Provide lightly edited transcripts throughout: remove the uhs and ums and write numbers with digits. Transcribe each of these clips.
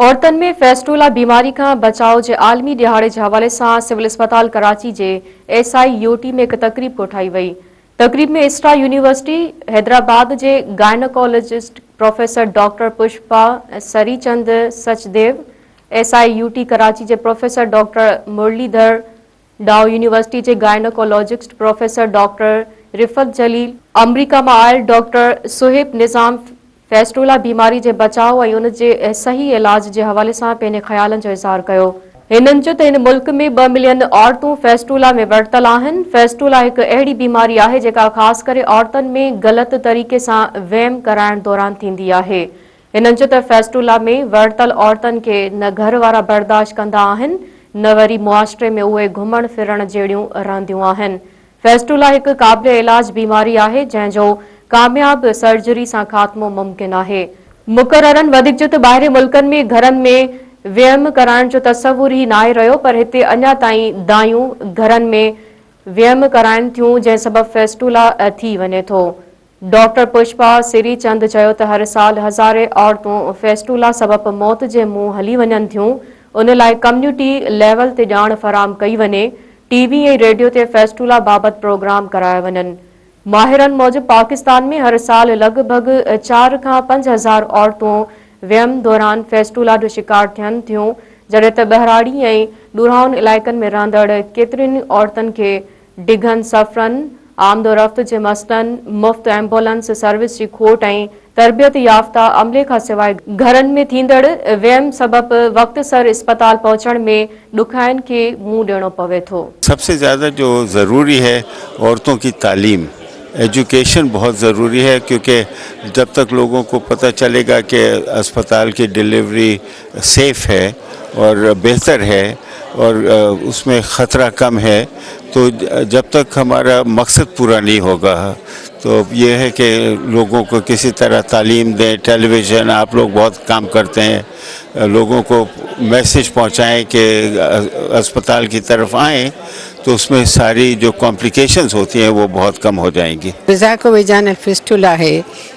عورتن ۾ فيسٽولا بيماري کان بچاء جي عالمي ڏهاڙي جي حوالي سان سول اسپتال ڪراچي جي ايس I U ٽي ۾ هڪ تقريب ڪوٺائي وئي. تقريب ۾ اسٽا يونيورسٽي حيدرآباد جي gynaecologist professor doctor Pushpa Srichand Sachdev, S I U T Karachi جي professor doctor Murlidhar, Dow university جي gynaecologist professor doctor Rifat Jalil, آمريڪا مان آيل ڊاڪٽر صهيب نظام فيسٽولا بيماري جي بچاء ۽ ان جي صحيح علاج جي حوالي سان پنهنجي خيالن جو اظهار ڪيو. هنن چيو ته هن ملڪ ۾ ٻه ملين عورتون فيسٽولا ۾ ورتل آهن، فيسٽولا هڪ اهڙي بيماري آهي جيڪا خاص ڪري عورتن ۾ غلط طريقي سان ويم ڪرائڻ دوران ٿيندي آهي. هنن چيو ته فيسٽولا ۾ ورتل عورتن کي نه گهر وارا برداشت ڪندا آهن نه وري معاشري ۾ اهي گهمڻ ڦرڻ جهڙيون رهنديون آهن. فيسٽولا هڪ قابل علاج بيماري آهي جنهن جو ڪامياب سرجري سان خاتمو ممڪن آهي. مقررن وڌيڪ چيو ته ٻاهرين ملڪن ۾ گهرن ۾ ويم ڪرائڻ جو تصور ئي ناهي رهيو پر هتي اڃا تائين دايون گهرن ۾ ويم ڪرائن ٿيون جنهن سبب فيسٽولا ٿي وڃي ٿو. ڊاڪٽر پشپا سري چند چيو ته هر سال هزارين عورتون فيسٽولا سبب موت جي منهن هلي وڃن ٿيون، ان لاء ڪميونٽي ليول تي ڄاڻ فراهم ڪئي وڃي، ٽي وي ۽ ريڊيو تي فيسٽولا بابت پروگرام ڪرايا وڃن. ماهرن موجب پاڪستان ۾ هر سال لڳ ڀڳ چار کان 5000 عورتون ويم دوران فيسٽولا جو شڪار ٿين ٿيون، جڏهن ته ٻهراڙي ۽ ڏورانهن علائقن ۾ رهندڙ ڪيترين ئي عورتن کي ڊگهن سفرن، آمد و رفت جي مسئلن، مفت ايمبولنس سروس جي کوٽ ۽ تربيت يافته عملي کان سواء گهرن ۾ ٿيندڙ ويم سبب وقت سر اسپتال پهچڻ ۾ ڏکيائين کي منهن ڏيڻو پوي ٿو. سب سي زياده جو ضروري هي عورتون ڪي تعليم ايجوڪيشن بهت ضروري هي ڪيونڪه جب تڪ لوگون ڪو پتا چلي گا ڪه اسپتال ڪي ڊليوري سيف هي اور بهتر هي اور اس ۾ خطره ڪم هي تو جب تڪ همارا مقصد پورا نهي هوگا تو يه هي ڪه لوگون ڪو ڪسي طرح تعليم دين ٽيليويزن آپ لوگ بهت ڪام ڪرتي هين لوگون ڪو ميسيج پهچائين ڪه اسپتال ڪي طرف آئين تو اس ۾ ساري جو ڪامپليڪيشنز هوتي هين وو بهت ڪم هو جائين گي. ويزاڪوويجانل فسٽولا آهي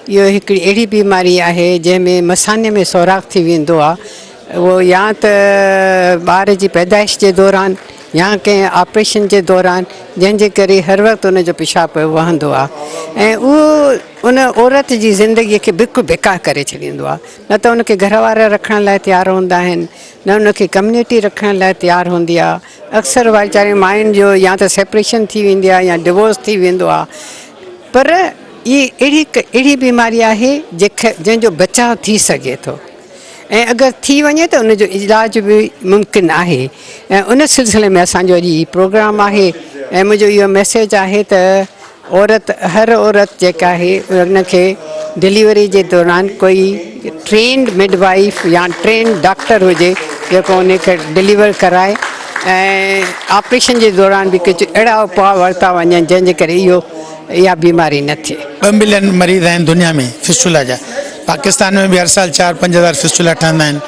اهو هڪڙي اهڙي بيماري آهي جنهن ۾ مثاني ۾ سوراخ ٿي ويندو آهي اهو يا ته ٻار جي پيدائش جي دوران يا ڪنهن آپريشن جي دوران جنهن جي ڪري هر وقت ان جو پيشاب پيو وهندو آهي ۽ اهو ان عورت جي زندگي کي بلڪل بيڪار ڪري ڇڏيندو آهي نه ته ان کي گهر وارا رکڻ لاء تيار هوندا آهن نه ان کي ڪميونٽي رکڻ لاء تيار هوندي آهي اڪثر ويچارين ماين جو يا ته سيپريشن ٿي ويندي آهي يا ڊوورس ٿي ويندو آهي پر هي اهڙي هڪ اهڙي بيماري آهي جنهن جو بچاء ٿي سگهي ٿو ۽ اگر ٿي وڃي ته ان جو علاج به ممڪن آهي ۽ ان سلسلي ۾ اسان جو اڄ هي پروگرام آهي ۽ منهنجو اهو ميسيج آهي ته عورت هر عورت جيڪا آهي ان کي ڊليوري جي دوران ڪوئي ٽرينڊ مڊ وائيف يا ٽرينڊ ڊاڪٽر هجي جيڪو ان کي ڊليور ڪرائي ۽ آپريشن جي دوران به ڪجهه اهڙا اپاء ورتا وڃن جنهن جي ڪري اهو اها بيماري نه ٿئي. ٻه ملين مريض آهن دنيا ۾ فسٽولا جا پاڪستان ۾ به هر سال چار پنج هزار فسٽولا ٺهندا آهن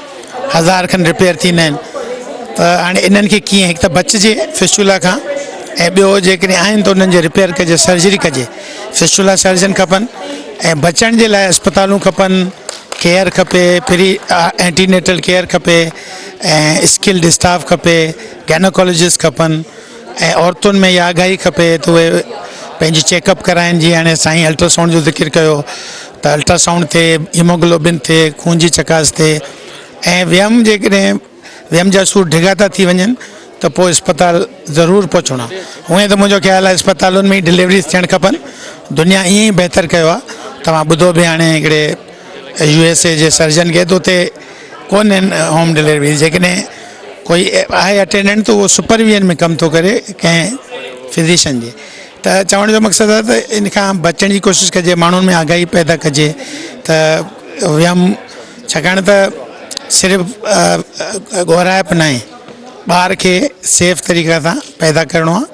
هزار کن رپيئر ٿيندا آهن ته هاڻي انهن کي ڪيئن هڪ ته بچجي فسٽولا کان ۽ ٻيو جيڪڏهن آهن ته انهن جي رپيئر ڪجي سرجري ڪجي فسٽولا سرجن کپن ۽ بچڻ جي لاء اسپتالون کپن ڪيئر کپي پري اينٽي نيٽل ڪيئر کپي ۽ اسڪلڊ اسٽاف کپي گائناڪالوجسٽ کپن ۽ عورتن ۾ اها آگاهي کپي ته اهي پنهنجي چيڪ اپ ڪرائين جيئن هاڻي سائين الٽرا سائونڊ جو ذڪر ڪيو ته الٽرا سائونڊ ٿئي هيموگلوبن ٿئي خون جي چڪاس ٿئي ۽ ويم جيڪڏهن ويم جا سور ڊگها ٿا ٿي وڃن ته پوء اسپتال ضرور پهچڻو آهي هونئن ته منهنجو خيال آهي اسپتالن ۾ ئي ڊليوريز ٿيڻ کپن دنيا ائين ئي بهتر ڪيو آهي توهان ٻڌو به هاڻي هڪڙي يو ايس اي جي سرجن کي ته اتي ڪونهن هوم ڊليوري جيڪڏهن ڪوئي آهي اٽينڊنٽ ته اهو سپرويزن ۾ ڪم ٿو ڪري ڪنهن فزيشن جي ته چوڻ جو مقصد آهي ته ان کان بچڻ جي ڪوشش ڪجي ماڻهن ۾ آگاهي پيدا ڪجي ته ويم ڇاڪاڻ ته صرف ڳورائپ نه آهي ٻار کي سيف طريقي سان پيدا ڪرڻو آهي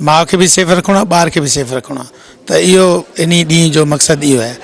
ماء کي به سيف رکڻو آهي ٻار کي به سيف رکڻو آهي ته اهو انهي ڏينهن جو مقصد اهو آهي.